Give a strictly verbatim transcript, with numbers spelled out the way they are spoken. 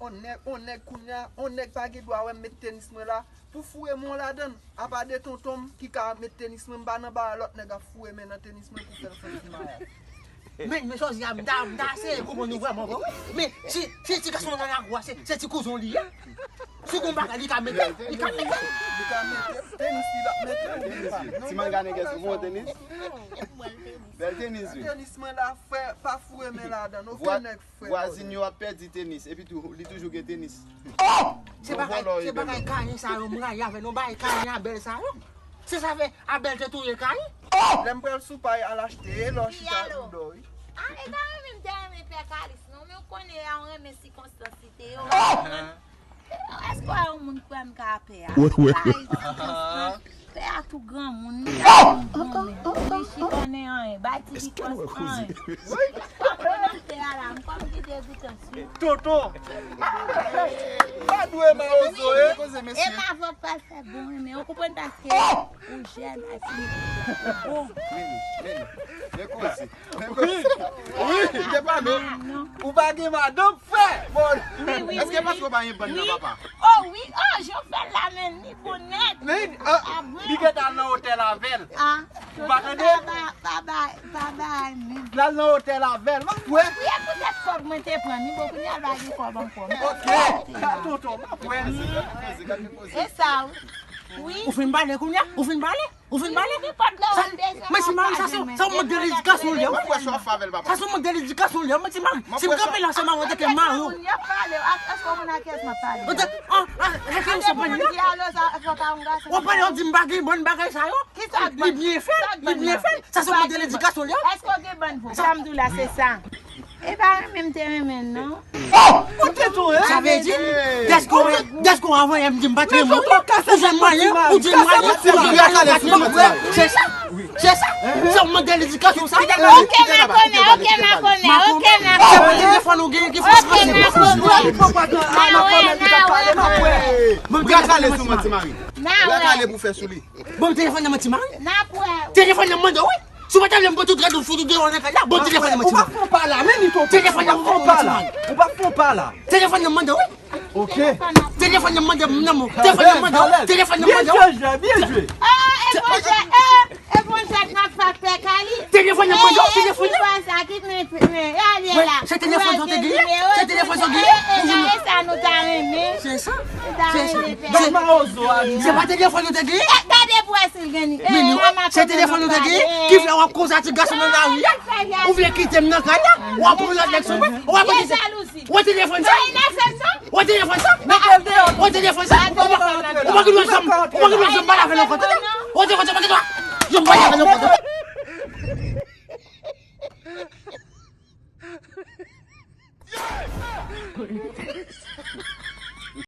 On nèg, on nèg kounye a, on nèg pa gen dwa wè m met tenis mwen la pou foure men w ladan l. Apa de tonton m ki ka met tenis mwen, m pa nan bagay lòt nèg ap foure men nan tenis mwen pou fè l santi mayaj. Men, men jodi a, m ta, m ta eseye konprann nou vrèman vre, wi. Men, si, si ti gason nan lakou a, se, se ti kouzen w li ye. Si gon bagay, li ka mete, li ka mete. Li ka mete, tenis li l ap mete, ou byen pa. Ti manga nègès, ou konn tenis? Bèl tenis, wi. Tenis mwen la, frè, pa foure men ladan l, okenn nèg. Vwazin yo ap pèdi tenis, epi tou, li toujou gen tenis. Oh! Se bagay, se bagay Kayen sa yo, m rayi avè nou, bagay Kayen Abèl sa yo. Se sa fè Abèl te touye Kayen. Oh! Lè m pral sou pay al achte, lè w chita pou do, wi. Ah, e pa renmen m te renmen pè Kalis, non, men w konnen, a w renmen sikonstans li te yo. Oh! Èske w wè yon moun kwè m ka pè a? Wi, wi, wi. Bay sikonstans. Pè a tou granmoun, li pa konn bon men. Li chita nan anyen, bay ti bikòs anyen. Konnen pè a la, m kòm ki degoutans, wi. Tonton! Pa dwe mawozo, e? E m avè w pral fè bon renmen, ou konprann, paske ou jèn, epi ou bon. Men, men, men koze. Wi, wi, te pale. Ou pa gen madanm, frè. Bon, èske paske w pa gen bann nan, papa? Oh, wi, oh, jan w fè l la, men li bon nèt. Men, ah, li gentan al nan otèl avè l. Ah, ou pa tande? Pa ba, pa ba, pa ba, men. L al nan otèl avè l, mwen kwè. Wi, e poutèt kòb mwen te pran, li bon, kounye a l pa gen kòb ankò. Ok, tonton, mwen kwè. E sa, wi. Ou fin pale kounye a? Ou fin pale? Ou fin pale? Sa, men ti mari sa se, se yon mank de ledikasyon li ye, wi. Sa se yon mank de ledikasyon li ye, men ti mari. Si m kanpe la, se mari, te ke mari. Moun y ap pale, ak, èske w konn ak kiyès m ap pale? Ou te, ah, ah, èske w se pale la? W ap pale, w di m pa gen bon bagay sa yo. Li byen fè, li byen fè. Sa se yon mank de ledikasyon li ye. Èske w gen bon vwa? Sa m di w la, se sa. E pa renmen m te renmen l, non. Oh! Ou te tou, hein? Sa vle di, dèske w, dèske w anvoye m di m pa t renmen w, ou jwenn mwayen, ou jwenn mwayen, ou jwenn mwayen, ou pa t renmen m. Se sa, se sa. Se yon mank de ledikasyon sa. Ok, makomè, ok, makomè, ok, makomè. Se pa telefòn ou gen ki fè sa. Ok, makomè. Makomè, makomè. Bra kale sou mwen, ti mari. Bra kale pou fè sou li. Bon, telefòn nan mwen, ti mari. Telefòn nan mwen, wi. Si w pa ta vle m pran tout rad ou fout ou deyò nan kay la, bon, telefòn nan mwen, ti mari. Ou pa fon pa la, men li tonton. Telefòn nan mwen, ti mari. Ou pa fon pa la. Telefòn nan mwen, wi. Ok. Telefòn nan mwen, nan mwen. Telefòn nan mwen, telefòn nan mwen. Byen jwe, byen jwe. Ah, e bon jwèt, eh, e bon jwèt n ap fè ak pè Kali. Telefòn nan mwen, telefòn nan. Ki fwa sa, ki men, men, ale la. Se telefòn sa w te genyen? Se telefòn sa w genyen? E, e, e, sa nou ta renmen. Se sa. Se sa. Se pa telefòn nou te genyen? E, gade pou wè si l gen li. Men nou, se telefòn nou te genyen ki fè w ap konsa ti gason nan lari a? Ou vle kite m nan kay la? W ap pran lòt nèg sou mwen? W ap kite. Ou wè telefòn sa? Ou wè telefòn sa? Ou wè telefòn sa? Ou pa gen dwa janm, ou pa gen dwa janm pale avè l ankò, tande? Ou wè telefòn sa, ou pa gen dwa janm pale avè l ankò, tande?